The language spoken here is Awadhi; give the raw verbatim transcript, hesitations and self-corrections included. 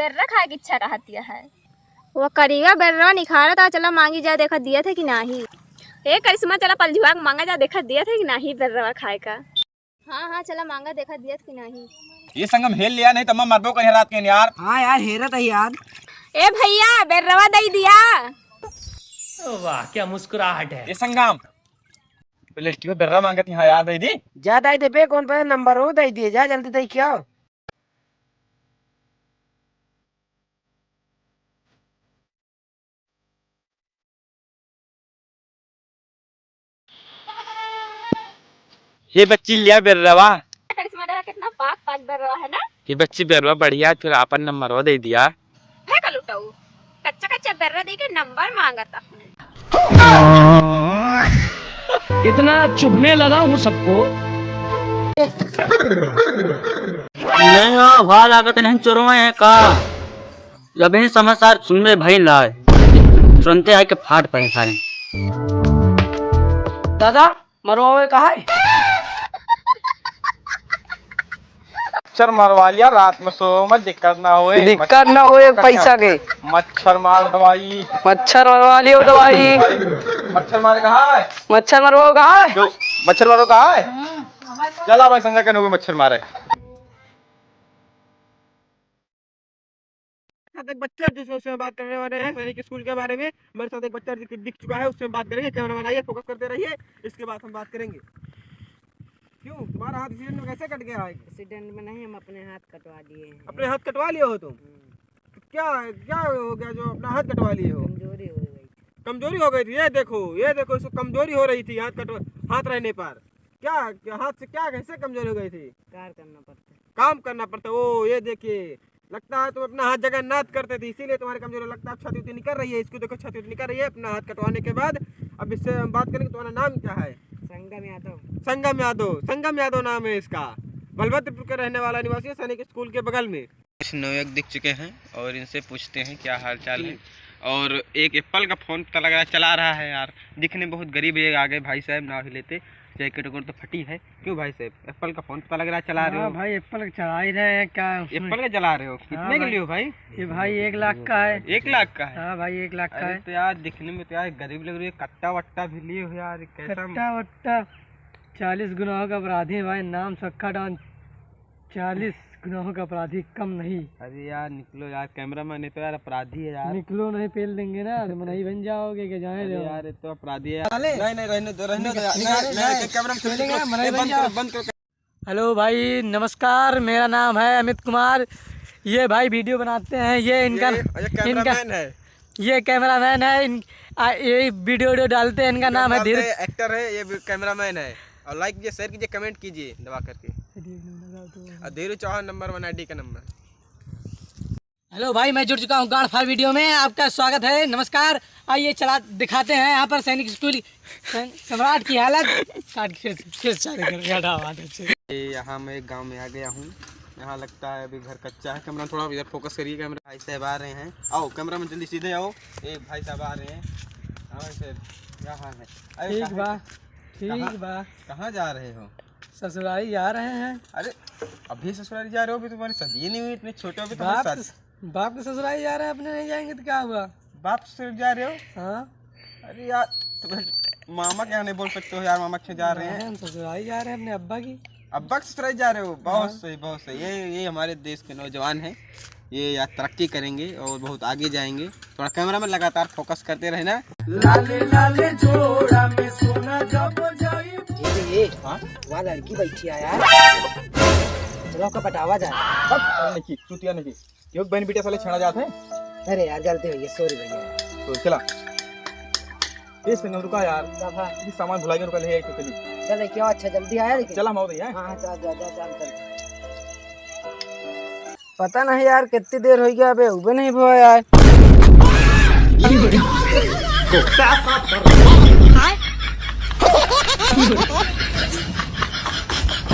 बेर्रा खाए के इच्छा रहतिया है। वो करिया बेर्रा निखारत है, चला मांगी जा, देखा दिया थे कि नाही। ए करिश्मा, चला पलझुआ के मांगा जा, देखा दिया थे कि नाही बेर्रवा खाए का। हाँ, हाँ, चला मांगा, देखा दिया थे कि नाही। ये संगम हेर लिया, नहीं तो मैं मरबो कहीं रात के यार। हाँ यार, हेरत है यार। ए भैया, बेर्रवा दई दिया। वाह, क्या मुस्कुराहट है। ये संगम, लड़की को बेर्रा मांगत यहाँ यार, दई दी। जा दई दे बे, कौन पे नंबर हो, दई दिए, जा जल्दी दई क्या। ये बच्ची लिया बेर्रवा। करिश्मा, देखा कितना पाक पाक बेर्रवा है ना। ये बच्ची बेर्रवा बढ़िया, फिर आपन नंबरवा दे दिया। है का लुटाऊ, कच्चा कच्चा बेर्रा दे के नंबर मांगता। इतना चुभने लगा हूँ सबको। नहीं हो, भाग आगत नहीं चोरवा है का? जब ही समाचार सुनबे भई लाए, तुरंते आके फाट पड़े सारे। दादा, मरवावे का है? मच्छर मरवा लिया, रात में सो मत, दिक्कत ना होए। दिक्कत ना होए मच्छर, पैसा के। मच्छर मार दवाई। मच्छर मरवा लियो दवाई। मच्छर मारे कहा है? मच्छर मरवाओ कहा है? जो मच्छर मारो कहा है? चला भाई, संजय के नौबे मच्छर मारे। साथ एक बच्चा जिससे, उससे बात करने वाले हैं सैनिक स्कूल के बारे में। मेरे साथ एक बच्चा दिख, दिख चुका है, उससे बात करेंगे। कैमरा मैन आइए, फोकस करते रहिए, इसके बाद हम बात करेंगे। क्यों, तुम्हारा हाथ एक्सीडेंट में कैसे कट गया है? एक्सीडेंट में नहीं, हम अपने हाथ कटवा लिए हैं। अपने हाथ कटवा लिए हो तुम? हम्म। तो क्या, क्या हो गया जो अपना हाथ कटवा लिए हो? कमजोरी हो गई। कमजोरी हो गई थी, ये देखो, ये देखो, इसको कमजोरी हो रही थी हाथ कटवा, हाथ रहने पर। क्या, क्या हाथ से क्या, कैसे कमजोरी हो गई थी? कार करना पड़ता है। काम करना पड़ता है। ओ, ये देखिए, लगता है तुम अपना हाथ जगन्नाथ करते थे, इसीलिए तुम्हारे कमजोरी। लगता है अब छाती उती निकल रही है, इसको देखो, छाती उती निकल रही है अपना हाथ कटवाने के बाद। अब इससे हम बात करेंगे, तुम्हारा नाम क्या है? संगम यादव। संगम यादव, संगम यादव नाम है इसका। बलभद्रपुर का रहने वाला निवासी है, सैनिक स्कूल के बगल में। कुछ नवयुवक दिख चुके हैं और इनसे पूछते हैं क्या हाल चाल है। और एक एप्पल का फोन पता लग रहा है, चला रहा है यार, दिखने में बहुत गरीब है। आ गए भाई साहब, नाव ही लेते, जैकेट वैकेट तो फटी है। क्यों भाई साहब, एप्पल का फोन पता लग रहा है, चला रहे हाँ हो? भाई, एप्पल का चला ही रहे हैं, क्या उसमें? एप्पल का चला रहे हो? हाँ कितने के भाई। लिए हो भाई? ये भाई एक लाख का है। एक लाख का है? हाँ भाई, एक लाख का अरे है। तो यार, दिखने में तो यार गरीब लग रही है, कट्टा वट्टा भी लिए हो यार, कैसा? कट्टा वट्टा, चालीस गुनाहों का अपराधी है भाई, नाम सुक्खा डॉन। चालीस गुनाहों का अपराधी कम नहीं। अरे यार, निकलो यार, कैमरामैन, ये तो यार अपराधी है यार। निकलो नहीं, पेल देंगे ना, तो मनई बन जाओगे क्या, जाने अरे दो। यार, ये तो अपराधी है यार। साले। नहीं, नहीं, रहने दो, रहने दो यार। निकल-, नहीं, नहीं, नहीं, नहीं, कैमरा में निकलेगा, चलो, मनई बंद बन करो, जाओ। बंद करो। हेलो भाई, नमस्कार, मेरा नाम है अमित कुमार। ये भाई वीडियो बनाते हैं, ये इनका, ये, ये इनका, कैमरामैन है। ये कैमरामैन है, इन-, आ, ये वीडियो, वीडियो डालते हैं, इनका नाम है धीरज। कैमरा पे एक्टर है, ये भी कैमरामैन है। और लाइक कीजिए, शेयर कीजिए, कमेंट कीजिए दबा करके। और धीरू चौहान नंबर वन आईडी का नंबर। हेलो भाई, मैं जुड़ चुका हूँ गांड फाड़ वीडियो में, आपका स्वागत है, नमस्कार। आइए चला दिखाते हैं यहाँ पर सैनिक स्कूल सैन-, सम्राट की हालत। काट के फिर, फिर चालू कर दिया, हटा बात अच्छे। ये यहाँ मैं एक गांव में आ गया हूँ। यहाँ लगता है अभी घर कच्चा है। कैमरा थोड़ा इधर फोकस करिए, कैमरा। भाई साहब आ रहे हैं, आओ कैमरा में जल्दी सीधे आओ। एक भाई साहब आ रहे हैं। हाँ भाई साहब, क्या हाल है? अरे ठीक कहाँ बा, ठीक कहाँ, बा। कहाँ जा रहे हो? ससुरारी जा रहे हैं। अरे अभी ससुरारी जा रहे हो? अभी तुम्हारी शादी ही नहीं हुई, इतने छोटे हो, अभी तुम्हारी बाप शादी। बाप के ससुराल जा रहे हैं, अपने नहीं जाएंगे तो क्या हुआ? बाप से जा रहे हो? हाँ। अरे यार, तो फिर मामा के यहाँ नहीं बोल सकते हो यार, मामा के जा रहे हैं। नहीं, हम ससुराल जा रहे हैं अपने अब्बा की। अब्बा के ससुराल जा रहे हो? बहुत हाँ। सही, बहुत सही। ये, ये हमारे देश के नौजवान हैं, ये यार तरक्की करेंगे और बहुत आगे जाएंगे। थोड़ा कैमरा में लगातार फोकस करते रहना। लाले लाले जोड़ा में सोना जब जाई। ये, ये, हाँ? वहाँ लड़की बैठी है यार, चलो ओका पटावा जाए। अब नहीं, चूतिया नहीं। क्यों बहन बेटा साले छेड़ा जात है? अरे यार, गलती हो गई, सॉरी भैया। तो चला। ए संगम, रुका यार। का भा? ये सामान भुला के रुका, ले आई तो चली। चले, क्या अच्छा, जल्दी आया लेकिन? चला, हम आओ रही है। हाँ, हाँ, चल, जा, जा, चल, चल। पता नहीं यार, कितनी देर हो गया, अबे उबे नहीं भवा यार।